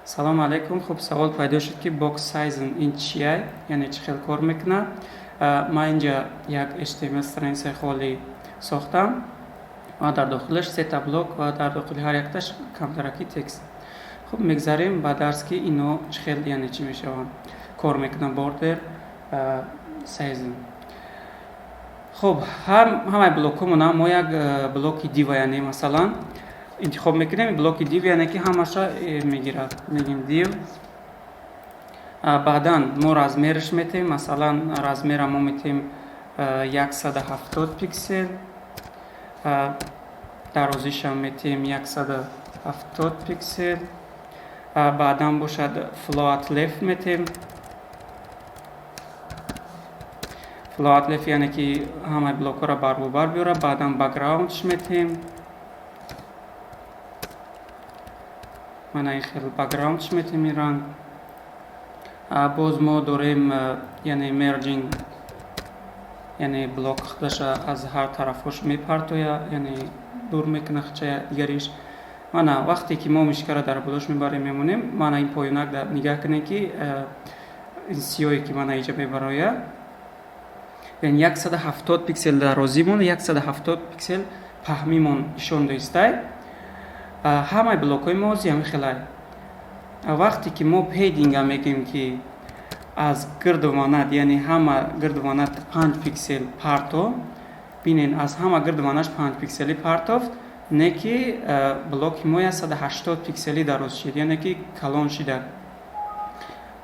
Салому алайкум. Хуб, савол пайдо шуд, ки box sizing ин чия, яъне чӣ хел кор мекунад. Ман инҷа як HTML страницаи холӣ сохтам ва дар дохилаш сета блок ва дар дохили ҳар якташ камтараки текст. Хуб, мегзарем ба дарс, ки ино чӣ хел, яъне чӣ мешаванд, кор мекунанд border sizing. Хуб, ҳамаи блокҳомона мо як блоки div, яъне масалан интихоб мекунем блоки div, яъне ки ҳамаша мегирад. Мегем div, баъдан мо размераш метем, масалан размера мо метем 170 пиксел, дарозишам метем 170 пиксел, баъдан бошад float left метем. Float left, яъне ки ҳамаи блокҳоро баробар биёрад. Баъдан background метем, мана ин хел background метем, ин ранг. Боз мо дорем, яъне margin, яъне блок худаша аз ҳар тарафҳош мепартояд, яъне дур мекунад хча дигариш. Мана вақте ки мо мишкара дар болош мебарем, мемонем, мана ин поёнак нигаҳ кунем, ки ин сиёҳе ки мана иҷа мебарояд, яъне 170 пиксел дарозимон, 170 пиксел паҳмимон нишон доистай. Ҳамаи блокҳои мо ози ҳамин хелай. Вақте ки мо padding а мегӯем, ки аз гирду ванат, яъне ҳама гирду ванат 5 пиксел парто, бинен, аз ҳама гирду ванаш 5 пиксели партофт, не ки блоки мо 180 пиксели дароз шид, яъне ки калон шида.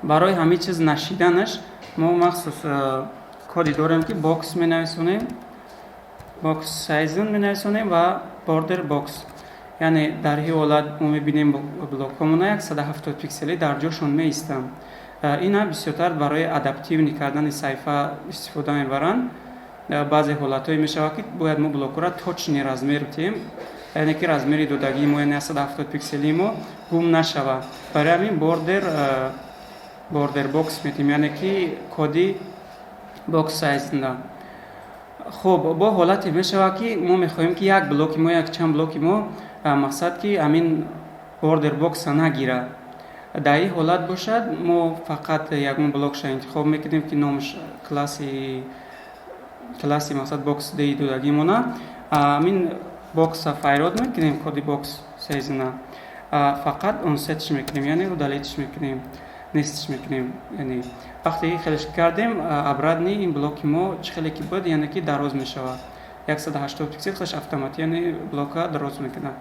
Барои ҳамин чиз нашиданаш мо махсус коди дорем, ки box менависонем, box sizing менависонем ва border box. Яъне дар ин ҳолат мо мебинем, блокҳомона 170 пикселӣ дар ҷошон меистанд. Ина бисёртар барои адаптивный кардани саҳифа истифода мебаранд. Баъзе ҳолатҳое мешавад, ки бояд мо блокҳоро точный размер диҳем, яъне ки размери додагии мо, яъне 170 пикселии мо гум нашавад. Барои ҳамин border box метиҳем, яъне ки коди box sizing. Хуб, бо ҳолате мешавад, ки мо мехоҳем, ки як блоки мо, як чанд блоки мо, мақсад ки ҳамин border box а нагирад. Дар ин ҳолат бошад, мо фақат ягон блокша интихоб мекунем, ки номаш класси мақсад box ди додагимона, ҳамин box а файрод мекунем, коди box sizing а фақат unset ш мекунем, яъне удалить ш мекунем, нестш мекунем. Яъне вақте ки хелеш кардем, обратно ин блоки мо чӣ хеле ки буд, яъне ки дароз мешавад 180 пиксел, худаш автомат, яъне блока дароз мекунад.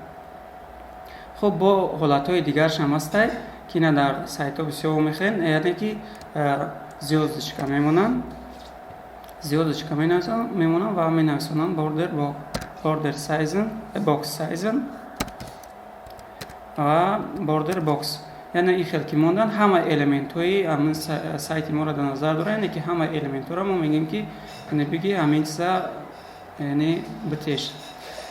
Хуб, бо ҳолатҳои дигараш ҳам ҳастай, ки ина дар сайтҳо бисёр мехоҳем, яъне ки звёздочка мемонанд, звёздочка мемонанд ва менависонанд border sizing, box sizing ва border box. Яъне ин хел ки мондан, ҳама элементҳои ҳамин сайти моро дар назар дорад, яъне ки ҳама элементҳоро мо мегӯем, ки яъне биги ҳамин чиза, яъне битеш.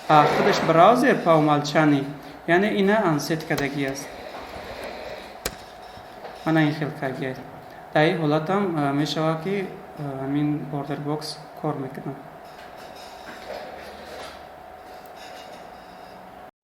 Худаш браузер по умолчанию, яъне ина unset кардагӣ аст, мана ин хел кардагӣ аст. Дар ин ҳолатам мешавад, ки ҳамин border box кор мекунад.